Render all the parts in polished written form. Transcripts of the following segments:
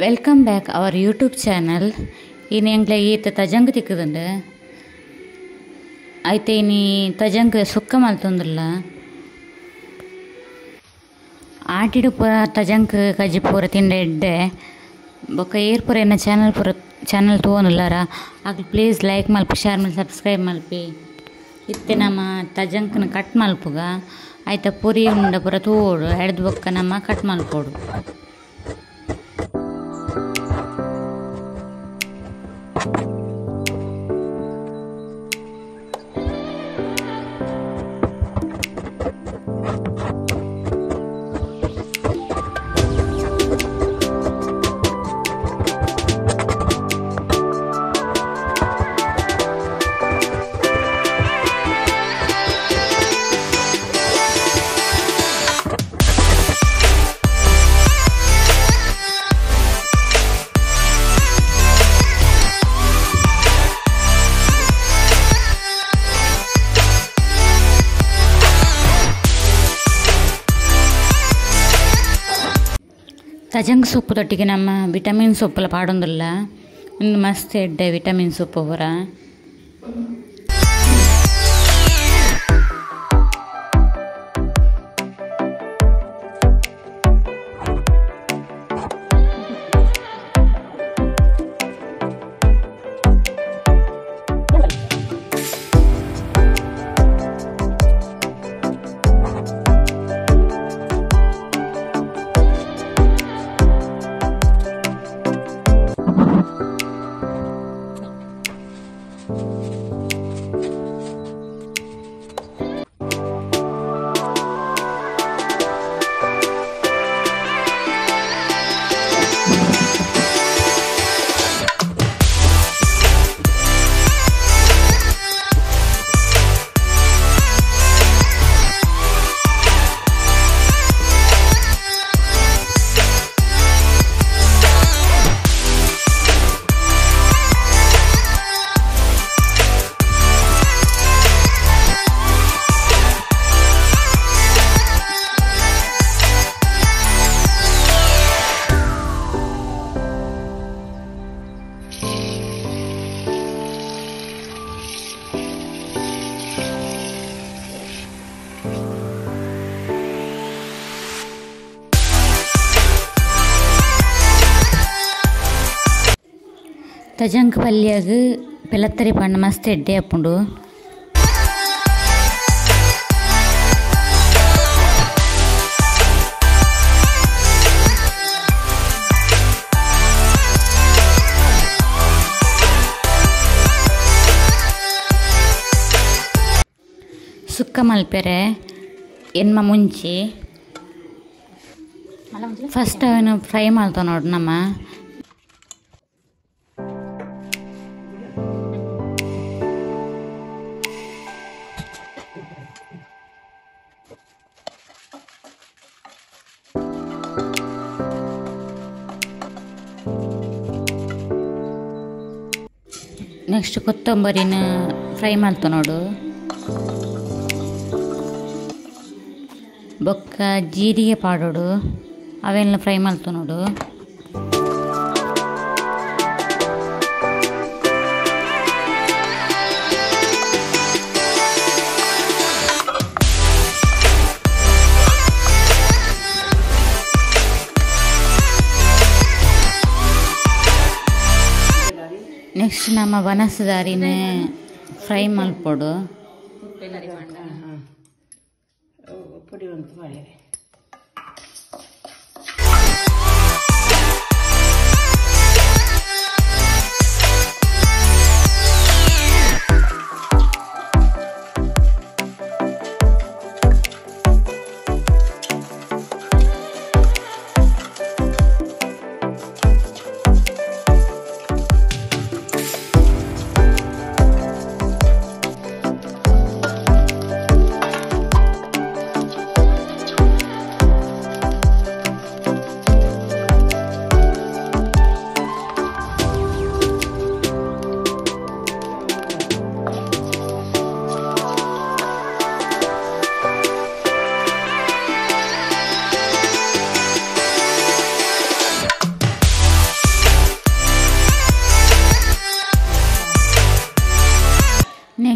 Welcome back our YouTube channel. ಇನಿ ಎಂಕ್ಲೆ ಈತ ತಜಂಕ್ ತಿಕ್ಕುದುಂಡು. ಐತೆ ಇನಿ ತಜಂಕ್ ಸುಕ್ಕ ಮಲ್ತೊಂದುಲ್ಲ. ಆಟಿಡ್ ಪೂರ ತಜಂಕ್ ಕಜಿ ಪೂರ ತಿಂಡ ಎಡ್ಡೆ. ಬೊಕ್ಕ ಏರ್ ಪೂರ ಎನ್ನ ಚಾನಲ್ ಪೂರ ಚಾನಲ್ ತೂವೊಂದುಲ್ಲಾರ ಅಕ್ಲ್ ಪ್ಲೀಸ್ ಲೈಕ್ ಮಲ್ಪಿ, ಶೇರ್ ಮಲ್ಪಿ, ಸಬ್ಸ್ಕ್ರೈಬ್ ಮಲ್ಪಿ. ಇತ್ತೆ ನಮ ತಜಂಕ್ನ ಕಟ್ ಮಲ್ಪುಗ. ಐತ ಪುರಿ ಉಂಡ ಪೂರ ತೂವೊಡು ಎಡ್ದ್ ಬೊಕ್ಕ ನಮ ಕಟ್ ಮಲ್ಪೊಡು. ತಜಂಕ್ ಸೊಪ್ಪು ತೊಟ್ಟಿಗೆ ನಮ್ಮ ವಿಟಮಿನ್ ಸೊಪ್ಪುಲ ಪಾಡೊಂದುಲ್ಲ. ಉಂದು ಮಸ್ತ್ ಎಡ್ಡೆ ವಿಟಮಿನ್ ಸೊಪ್ಪು ಪೂರ. ತಜಂಕ್ ಪಲ್ಯಗ್ ಪೆಲತ್ತರಿ ಪಂಡ ಮಸ್ತ್ ಎಡ್ಡೆ ಆಪುಂಡು. ಸುಕ್ಕ ಮಲ್ಪೆರೆ ಎನ್ಮ ಮುಂಚಿ ಫಸ್ಟ್ ಅವೆನ್ ಫ್ರೈ ಮಲ್ತೊನೊಡು ನಮ. ನೆಕ್ಸ್ಟ್ ಕೊತ್ತಂಬರಿನ ಫ್ರೈ ಮಲ್ತೊನೊಡು. ಬೊಕ್ಕ ಜೀರಿಗೆ ಪಾಡೊಡು, ಅವೆಲ್ಲ ಫ್ರೈ ಮಲ್ತೊನೊಡು. ನೆಕ್ಸ್ಟ್ ನಮ್ಮ ಬನಸದಾರಿನ ಫ್ರೈ ಮಲ್ಪೊಡು. ಪುಡಿ ಉಂಟು ಮಾಡಿದೆ.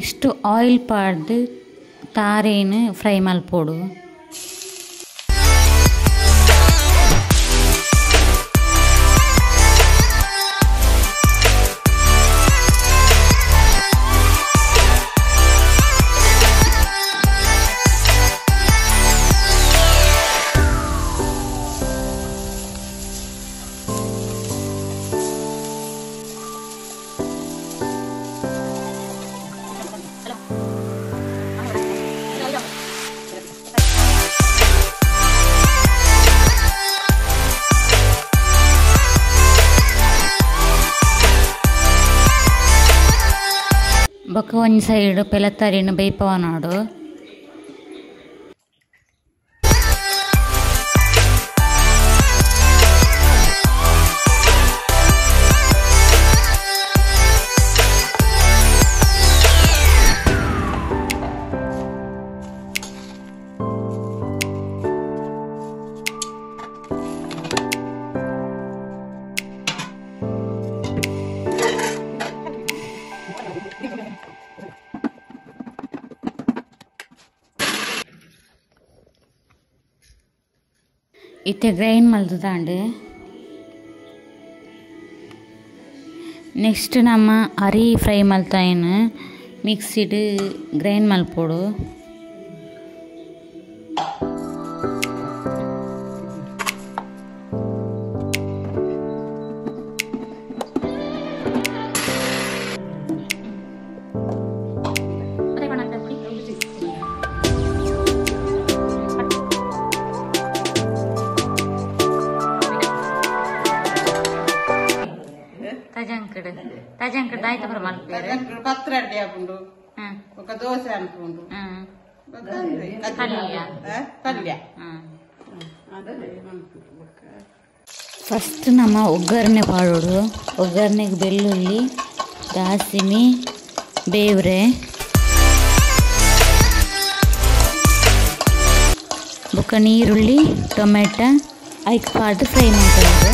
ನೆಕ್ಸ್ಟ್ ಆಯಿಲ್ ಪಾಡ್ದು ತಾರೇನು ಫ್ರೈ ಮಲ್ಪೊಡು. ಬೊಕ್ಕ ಒಂಜಿ ಸೈಡ್ ಪೆಲತ್ತರಿನ್ ಬೇಯ್ಪವನೋಡು. ಇತ್ತೆ ಗ್ರೈಂಡ್ ಮಲ್ತುದಾಂಡ್. ನೆಕ್ಸ್ಟ್ ನಮ್ಮ ಅರಿ ಫ್ರೈ ಮಲ್ತಾಯಿನ ಮಿಕ್ಸಿಡ್ ಗ್ರೈಂಡ್ ಮಲ್ಪೊಡು. ತಜಂಕಡ್ ದಾಯ್ತ ಪೂರ ಮಲ್ಪೆರ್ ಪತ್ರ ಅಡ್ಡಿ ಆಪುಂಡು, ಬೊಕ್ಕ ದೋಸೆ ಅನ್ಪುಂಡು, ಪಲ್ಯ ಪಲ್ಯ. ಫಸ್ಟ್ ನಮ್ಮ ಒಗ್ಗರಣೆ ಪಾಡೋಡು. ಒಗ್ಗರಣೆಗೆ ಬೆಳ್ಳುಳ್ಳಿ, ದಾಸಿಮಿ, ಬೇವ್ರೆ, ಬೊಕ್ಕ ನೀರುಳ್ಳಿ, ಟೊಮೆಟೊ ಐಕ್ ಪಾಡ್ದು ಫ್ರೈ ಮಾಡ್ಕೊಳ್ಳೋದು.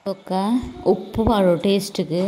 ಬೊಕ್ಕ ಉಪ್ಪು ಪಾಡೋಡು ಟೇಸ್ಟ್ಗೆ.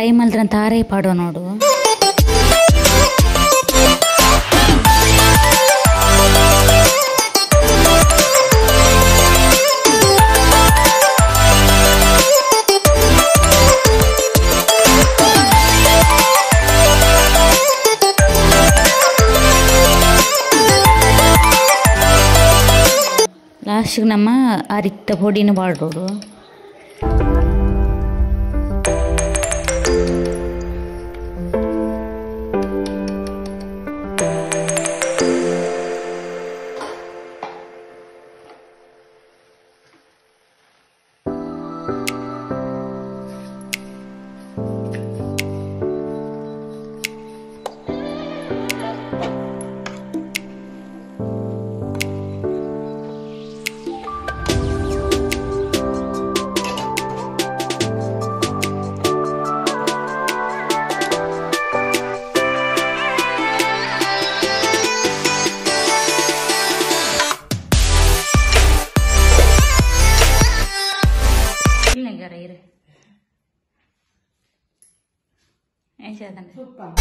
ಫ್ರೈ ಮಲ್ತಿನ ತಾರೈ ಪಾಡುವ ನೋಡು. ಲಾಸ್ಟಿಗೆ ನಮ್ಮ ಅರಿತ್ತ ಪೊಡಿನ ಪಾಡೋಡು. ಸೂಪರ್.